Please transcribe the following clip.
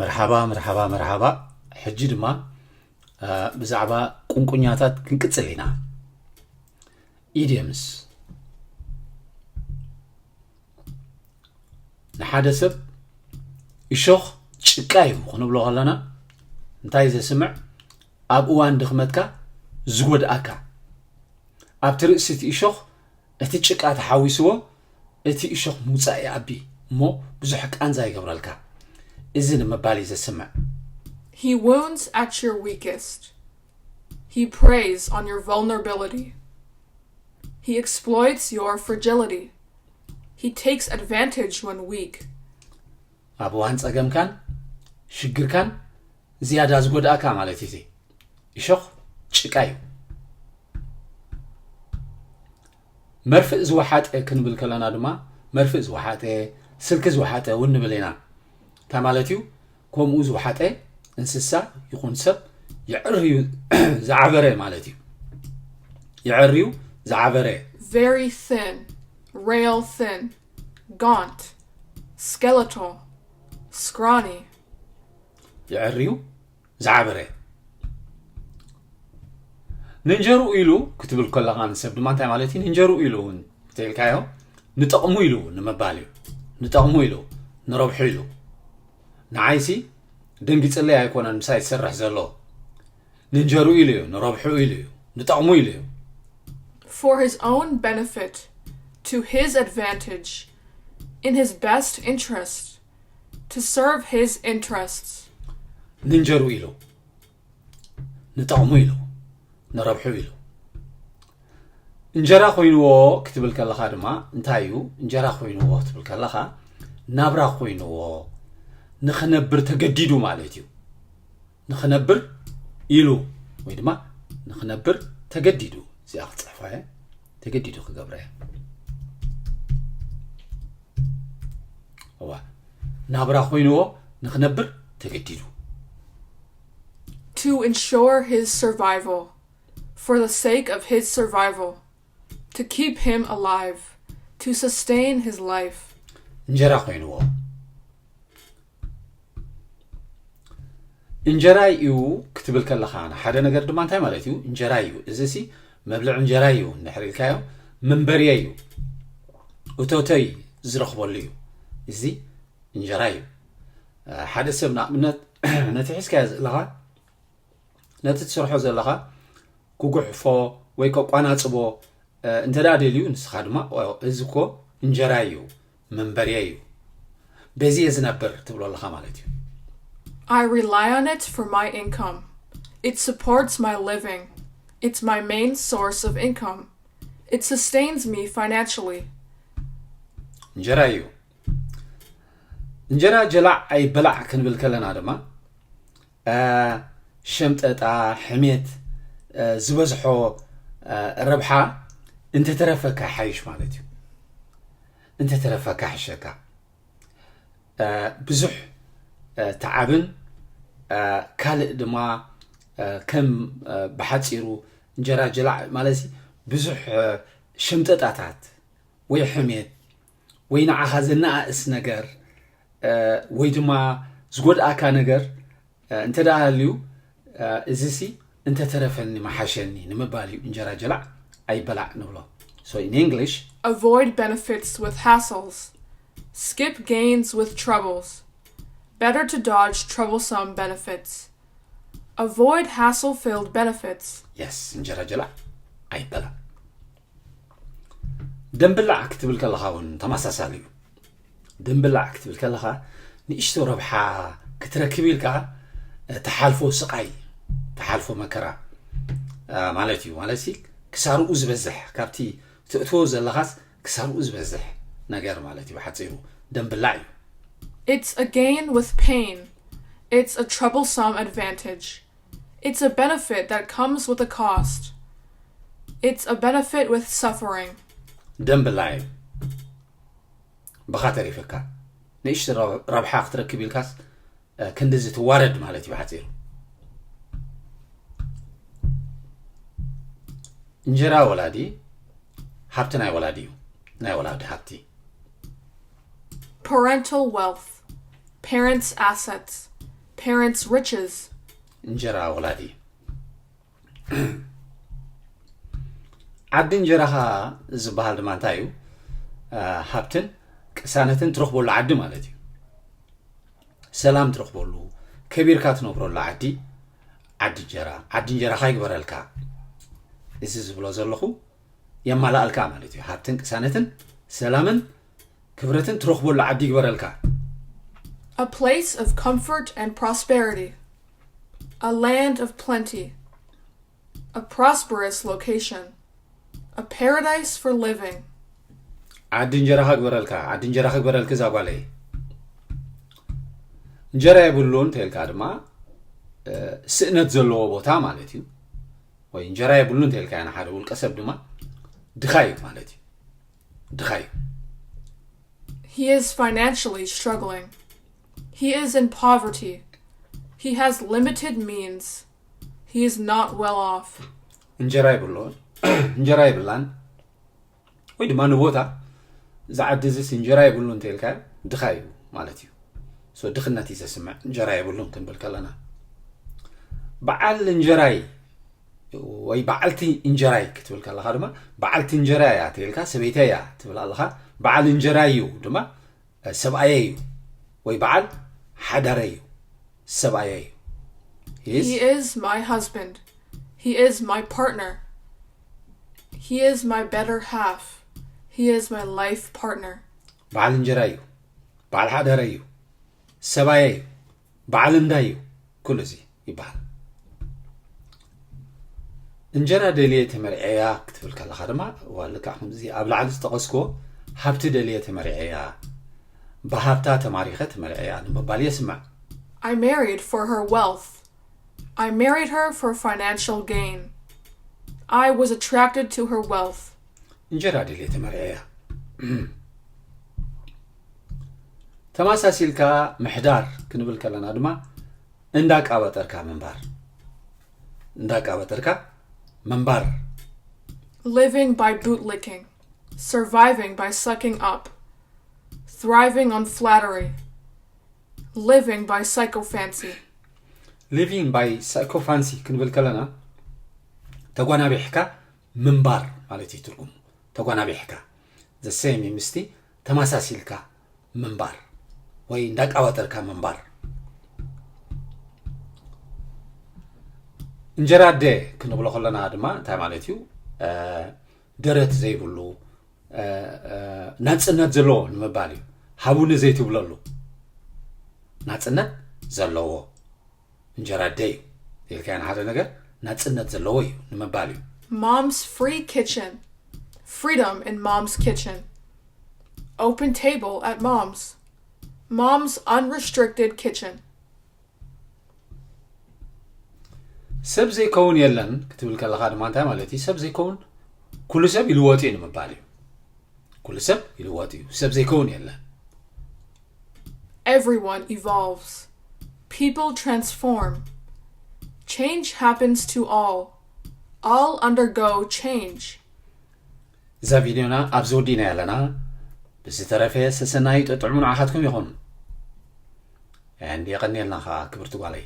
መርሓባ መርሓባ መርሓባ። ሕጂ ድማ ብዛዕባ ቁንቁኛታት ክንቅጽል ኢና። ኢድየምስ። ንሓደ ሰብ እሾኽ ጭቃ እዩ ክንብሎ ከለና እንታይ ዘስምዕ? ኣብ እዋን ድኽመትካ ዝጎድኣካ። ኣብቲ ርእሲ እቲ እሾኽ እቲ ጭቃ ተሓዊስዎ እቲ እሾኽ ምውጻእ ይኣቢ እሞ ብዙሕ ቃንዛ ይገብረልካ። እዚ ንምባል እዩ ዘስምዕ። He wounds at your weakest. He preys on your vulnerability. He exploits your fragility. He takes advantage when weak. ኣብ እዋን ጸገምካን ሽግርካን ዝያዳ ዝጎድኣካ ማለት እዩ። እሾኽ ጭቃ እዩ። መርፍእ ዝወሓጠ ክንብል ከለና ድማ መርፍእ ዝወሓጠ፣ ስልኪ ዝወሓጠ እውን ንብል ኢና። እንታይ ማለት እዩ? ከምኡ ዝወሓጠ እንስሳ ይኹን ሰብ ይዕርዩ ዝዓበረ ማለት እዩ። ይዕርዩ ዝዓበረ። Very thin, rail thin, gaunt, skeletal, scrawny. ይዕርዩ ዝዓበረ። ንእንጀርኡ ኢሉ ክትብል ከለኻ ንሰብ ድማ እንታይ ማለት እዩ? ንእንጀርኡ ኢሉ እውን እንተኢልካዮ ንጠቕሙ ኢሉ እውን ንምባል እዩ። ንጠቕሙ ኢሉ፣ ንረብሑ ኢሉ። ንዓይሲ ደንጊጽለይ ኣይኮነን ምሳይ ዝሰርሕ ዘሎ። ንእንጀርኡ ኢሉ እዩ፣ ንረብሑ ኢሉ እዩ፣ ንጠቕሙ ኢሉ እዩ። For his own benefit, to his advantage, in his best interest, to serve his interests. ንእንጀርኡ ኢሉ፣ ንጠቕሙ ኢሉ፣ ንረብሑ ኢሉ። እንጀራ ኮይንዎ ክትብል ከለኻ ድማ እንታይ እዩ? እንጀራ ኮይንዎ ክትብል ከለኻ ናብራ ኮይንዎ፣ ንኽነብር ተገዲዱ ማለት እዩ። ንኽነብር ኢሉ ወይ ድማ ንኽነብር ተገዲዱ። እዚኣ ክጽሕፋ እየ፣ ተገዲዱ ክገብረ እየ። እዋ ናብራ ኮይንዎ ንኽነብር ተገዲዱ። To ensure his survival, for the sake of his survival, to keep him alive, to sustain his life. እንጀራ ኮይንዎ። እንጀራ እዩ ክትብል ከለኻ ንሓደ ነገር ድማ እንታይ ማለት እዩ? እንጀራ እዩ። እዚ ሲ መብልዕ እንጀራ እዩ እንድሕር ኢልካዮ መንበርየ እዩ፣ እቶተይ ዝረኽበሉ እዩ። እዚ እንጀራ እዩ። ሓደ ሰብ ንኣብነት ነቲ ሒዝካዮ ዘለኻ ነቲ ትሰርሖ ዘለኻ ክጉሕፎ ወይ ከቋናጽቦ እንተ ደኣ ደልዩ ንስኻ ድማ እዚ እኮ እንጀራ እዩ መንበርየ እዩ በዚ እየ ዝነብር ትብሎ ኣለኻ ማለት እዩ። I rely on it for my income. It supports my living. It's my main source of income. It sustains me financially. እንጀራ እዩ። እንጀራ ጀላዕ ኣይበላዕ ክንብል ከለና ድማ ሸምጠጣ፣ ሕሜት ዝበዝሖ ረብሓ እንተተረፈካ ሓይሽ ማለት እዩ። እንተተረፈካ ሕሸካ። ብዙሕ ተዓብን ካልእ ድማ ከም ብሓፂሩ እንጀራ ጀላዕ ማለት ብዙሕ ሸምጠጣታት ወይ ሕሜት ወይ ንዓኻ ዘነኣእስ ነገር ወይ ድማ ዝጎድኣካ ነገር እንተ ደኣ ሃልዩ እዚ ሲ እንተተረፈኒ መሓሸኒ ንምባል እዩ እንጀራ ጀላዕ ኣይበላዕ ንብሎ። So in English, avoid benefits with hassles. Skip gains with troubles. Better to dodge troublesome benefits. Avoid hassle-filled benefits. Yes, እንጀራ ጀላዕ ኣይበላዕ። ደምብላዕ ክትብል ከለኻ እውን ተመሳሳሊ እዩ። ደምብላዕ ክትብል ከለኻ ንእሽቶ ረብሓ ክትረክብ ኢልካ ተሓልፎ ስቓይ፣ ተሓልፎ መከራ ማለት እዩ። ማለት ክሳርኡ ዝበዝሕ ካብቲ ትእትዎ ዘለኻስ ክሳርኡ ዝበዝሕ ነገር ማለት እዩ። ብሓፂሩ ደምብላዕ እዩ። It's a gain with pain. It's a troublesome advantage. It's a benefit that comes with a cost. It's a benefit with suffering. ደምብላዕ እዩ። ብኻ ተሪፍካ ንእሽቶ ረብሓ ክትረክብ ኢልካስ ክንድዚ ትዋረድ ማለት እዩ ብሓፂሩ። እንጀራ ወላዲ ሃብቲ ናይ ወላዲ እዩ። ናይ ወላዲ ሃብቲ። Parental wealth. Parents' assets. parents' riches. እንጀራ ወላዲ። ዓዲ እንጀራኻ ዝበሃል ድማ እንታይ እዩ? ሃብትን ቅሳነትን ትረኽበሉ ዓዲ ማለት እዩ። ሰላም ትረኽበሉ፣ ከቢርካ ትነብረሉ ዓዲ። ዓዲ እንጀራ ዓዲ እንጀራኻ ይግበረልካ። እዚ ዝብሎ ዘለኹ የማላእልካ ማለት እዩ። ሃብትን ቅሳነትን ሰላምን ክብረትን ትረኽበሉ ዓዲ ይግበረልካ። A place of comfort and prosperity. A land of plenty. A prosperous location. A paradise for living. ዓዲ እንጀራኻ ግበረልካ። ዓዲ እንጀራኻ ግበረልክ እዛ ጓለይ። እንጀራ የብሉን እንተልካ ድማ ስእነት ዘለዎ ቦታ ማለት እዩ። ወይ እንጀራ የብሉን እንተልካ ንሓደ ውልቀ ሰብ ድማ ድኻ እዩ ማለት እዩ። ድኻ እዩ። He is financially struggling. He is in poverty. He has limited means. He is not well off. እንጀራ ይብሎ እንጀራ ይብላን ወይ ድማ ንቦታ ዝዓዲ ዝስ እንጀራ ይብሉ እንተልካ ድኻ እዩ ማለት እዩ። ድኽነት እዩ ዘስምዕ እንጀራ ይብሉን ክንብል ከለና በዓል እንጀራይ ወይ በዓልቲ እንጀራይ ክትብል ከለኻ ድማ በዓልቲ እንጀራ እያ ተልካ ሰበይታ እያ ትብል ኣለኻ። በዓል እንጀራይ እዩ ድማ ሰብኣየ እዩ ወይ በዓል ሓዳረ እዩ። ሰብኣየ እዩ። He is my husband. He is my partner. He is my better half. He is my life partner. በዓል እንጀራ እዩ። በዓል ሓዳረ እዩ። ሰብኣየ እዩ። በዓል እንዳ እዩ። ኩሉ እዚ ይበሃል። እንጀራ ደልየ ተመርዐያ ክትብል ከለኻ ድማ ዋልካ ከምዚ ኣብ ላዕሊ ዝጠቐስክዎ ሃብቲ ደልየ ተመርዐያ ብሃብታ ተማሪኸ ተመርዐያ ንምባል የስምዕ። I married for her wealth. I married her for financial gain. I was attracted to her wealth. እንጀራ ደልየ ተመርዐያ ተማሳሲልካ ምሕዳር ክንብል ከለና ድማ እንዳቃበጠርካ ምንባር እንዳቃበጠርካ ምንባር Living by bootlicking. Surviving by sucking up. Thriving on flattery. Living by sycophancy. Living by sycophancy ክንብል ከለና ተጓናቢሕካ ምንባር ማለት እዩ ትርጉሙ። ተጓናቢሕካ the same ምስቲ ተመሳሲልካ ምንባር ወይ እንዳቃባጠርካ ምንባር። እንጀራ ኣደ ክንብሎ ከለና ድማ እንታይ ማለት እዩ? ደረት ዘይብሉ ናፅነት ዘለዎ ንምባል እዩ። ሃቡኒ ዘይትብለሉ ናፅነት ዘለዎ እንጀራ ኣደ እዩ ኢልካዮ ንሓደ ነገር ናፅነት ዘለዎ እዩ ንምባል እዩ። Mom's free kitchen. Freedom in mom's kitchen. Open table at mom's. Mom's unrestricted kitchen. ሰብ ዘይከውን የለን ክትብል ከለኻ ድማ እንታይ ማለት እዩ? ሰብ ዘይከውን ኩሉ ሰብ ይልወጥ እዩ ንምባል እዩ። ኩሉ ሰብ ይልወጥ እዩ። ሰብ ዘይከውን የለን። Everyone evolves. People transform. Change happens to all. All undergo change. እዛ ቪድዮና ኣብዚ ወዲና ኣለና። ብዝተረፈ ሰሰናዩ ጥዑም ንዓኻትኩም ይኹን። እንዲ የቐንየልና ከዓ ክብርቲ ጓለይ።